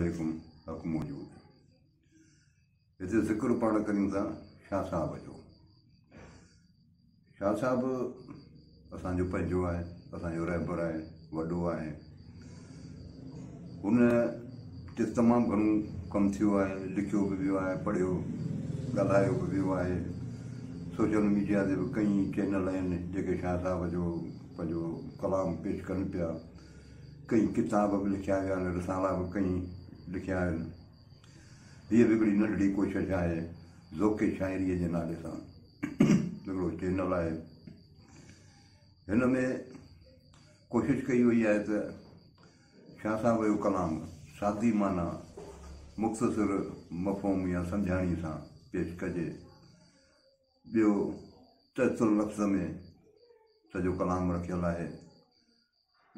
عليڪم حق موجود. هتي ذڪر پاڻ ڪريون ٿا شاهه صاحب جو. شاهه صاحب اسان جو پنهنجو آهي، اسان جو رهبر آهي، وڏو آهي. هن تي تمام گهڻو ڪم ٿيو آهي، لکيو به ويو آهي، پڙهيو ڳالهايو به ويو آهي. سوشل ميڊيا تي به ڪئين چينل آهن جيڪي شاهه صاحب جو پنهنجو ڪلام پيش ڪن پيا. ڪئين ڪتاب به لکيا ويا آهن، رسالا به ڪئين لکيا آهن. هيء به هڪڙي ننڍڙي ڪوشش آهي، ذوق شاعريء جي نالي سان هڪڙو چينل آهي. هن ۾ ڪوشش ڪئي وئي آهي ته شاهه صاحب جو ڪلام سادي معنيٰ، مختصر مفهوم يا سمجهاڻي سان پيش ڪجي. ٻيو تحت اللفظ ۾ سڄو ڪلام رکيل آهي.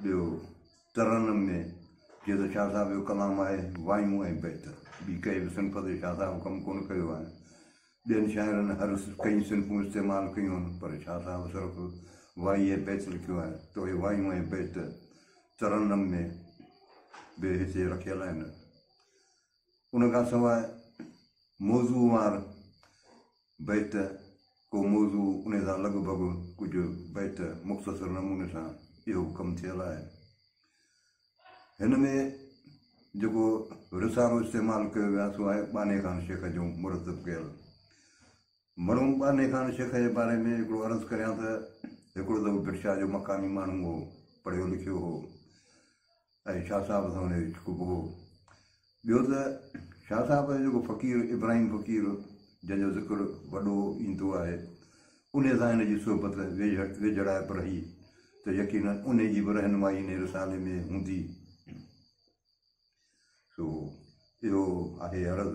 ٻيو ترنم ۾ جيئن ته شاهه صاحب جو ڪلام آهي وايون ۽ بيت، ٻي ڪنهن به صنف تي شاهه صاحب ڪم ڪونه ڪيو آهي. ٻين شاعرن هر ڪئين صنفون استعمال ڪيون آهن پر شاهه صاحب صرف وائي ۽ بيت لکيو آهي ته اهي وايون ۽ بيت ترنم ۾ به هتي رکيل آهن. ان کان سواء موضوع وار بيت، ڪو موضوع انهي سان لڳ ڀڳ ڪجهه بيت مختصر نموني سان اهو به ڪم ٿيل آهي. هن ۾ جيڪو رسالو استعمال ڪيو ويو آهي سو آهي ٻانهي خان شيخ جو مرتب ڪيل. مرحوم ٻانهي خان شيخ جي باري ۾ هڪڙو عرض ڪريان ته هڪڙو ته هو ڀٽشاهه جو مقامي ماڻهو هو، پڙهيو لکيو هو. ۽ شاهه صاحب سان ان جو عشق به هو. ٻيو ته شاهه صاحب جو جيڪو فقير ابراهيم فقير جنهن جو ذڪر وڏو ايندو آهي، انهيء سان هن جي صحبت ويجهڙائپ رهي ته يقيناً انهيء جي به رهنمائي انهيء رسالي ۾ هوندي. سو اهو آهي عرض.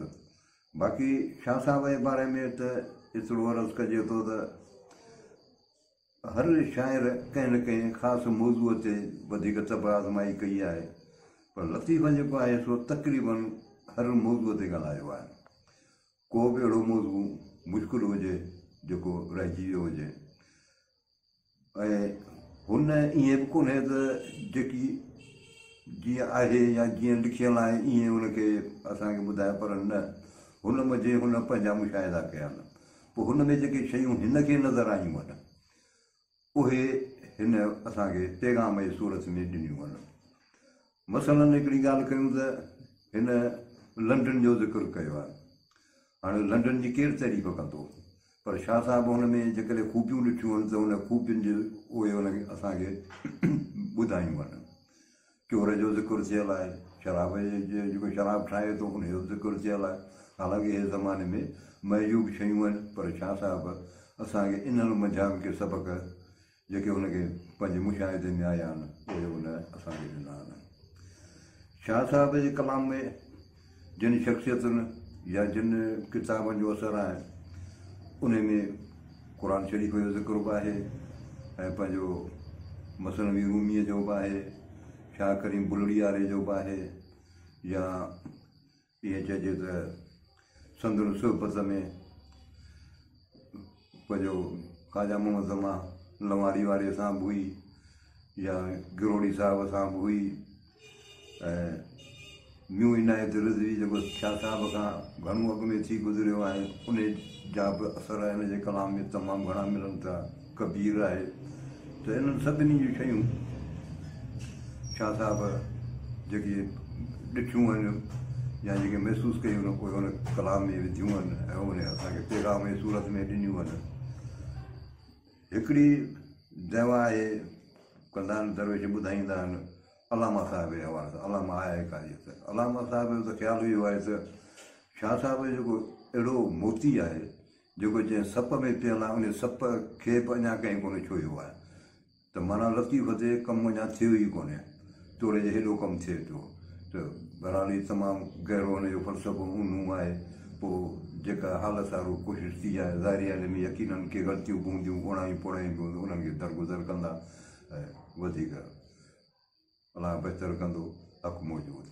باقي شاهه صاحب جي باري ۾ ته ايترو عرض ڪجي ٿو ته هر شاعر ڪنهن نه ڪنهن خاص موضوع تي وڌيڪ طبع آزمائي ڪئي آهي، پر لطيف جيڪو آهي سو تقريباً هر موضوع تي ڳالهايو آهي. ڪو به اهڙو موضوع مشڪل هجي جيڪو رهجي ويو هجي ۽ هن ائين به ڪونهي ته جيڪي جيئن آهي يا جيئن لکيل آهي ائين ان کي اسان کي ٻڌايو پر نه هن منجهه هن پنهنجا مشاهدا ڪيا آهن. پوء هن ۾ جيڪي شيون هن کي نظر آيون آهن، اهي هن اسان کي پيغام جي صورت ۾ ڏنيون آهن. مثلاً هڪڙي ڳالهه ڪيون ته هن لنڊن جو ذڪر ڪيو آهي. هاڻي لنڊن جي ڪير تعريف ڪندو؟ پر شاهه صاحب هن ۾ جيڪڏهن خوبيون ڏٺيون آهن ته ان خوبين جي اهي هن اسان کي ٻڌايون آهن. چور جو ذڪر ٿيل آهي، شراب جي جيڪو شراب ٺاهي ٿو ان جو ذڪر ٿيل آهي، حالانڪه هي زماني ۾ معيوب شيون آهن پر شاهه صاحب اسان کي انهن منجهان به ڪي سبق جيڪي هن کي پنهنجي مشاهدي ۾ آيا آهن اهي هن اسان کي ڏنا آهن. شاهه صاحب جي ڪلام ۾ جن شخصيتن يا جن ڪتابن جو اثر آهي انهي ۾ قرآن شريف جو ذڪر به آهي ۽ پنهنجو مثنوي روميء جو به آهي، شاهه ڪريم بلڙياري جو به آهي يا ائين چئجي ته سندن صحبت ۾ پنهنجو خواجه محمد زمان لنواري واري سان به هئي يا گروڙي صاحب سان به هئي ۽ ميون عنايت رضوي جيڪو شاهه صاحب کان گهڻو اڳ ۾ ٿي گذريو آهي ان جا به اثر هن جي ڪلام ۾ تمام گهڻا ملن ٿا. ڪبير آهي ته انهن سڀني جون شيون شاهه صاحب جيڪي ڏٺيون آهن يا جيڪي محسوس ڪيون آهن اهي هن ڪلام ۾ وڌيون آهن ۽ اهي اسان کي پيغام جي صورت ۾ ڏنيون آهن. هڪڙي دعويٰ آهي ڪندا آهن درويش ٻڌائيندا آهن علامه صاحب جي حوالي سان علامه آء آء قاضي ته علامه صاحب جو ته خيال اهو آهي ته شاهه صاحب جو جيڪو اهڙو موتي آهي جيڪو جنهن سپ ۾ پيل آهي ان سپ کي به اڃا ڪنهن ڪونه ڇهيو آهي ته معنيٰ لطيف تي ڪم اڃا ٿيو ئي ڪونهي توڙي جو هيڏو ڪم ٿئي پيو ته بهرحال هي تمام گهرو هن جو فلسفو اونهون آهي پوء جيڪا حالت آهر ڪوشش ٿي آهي ظاهري آهي ان ۾ يقينن ڪي غلطيون به هونديون اوڻايون پوڻايون به هونديون انهن کي درگذر ڪندا ۽ وڌيڪ الله بهتر ڪندو حق موجود.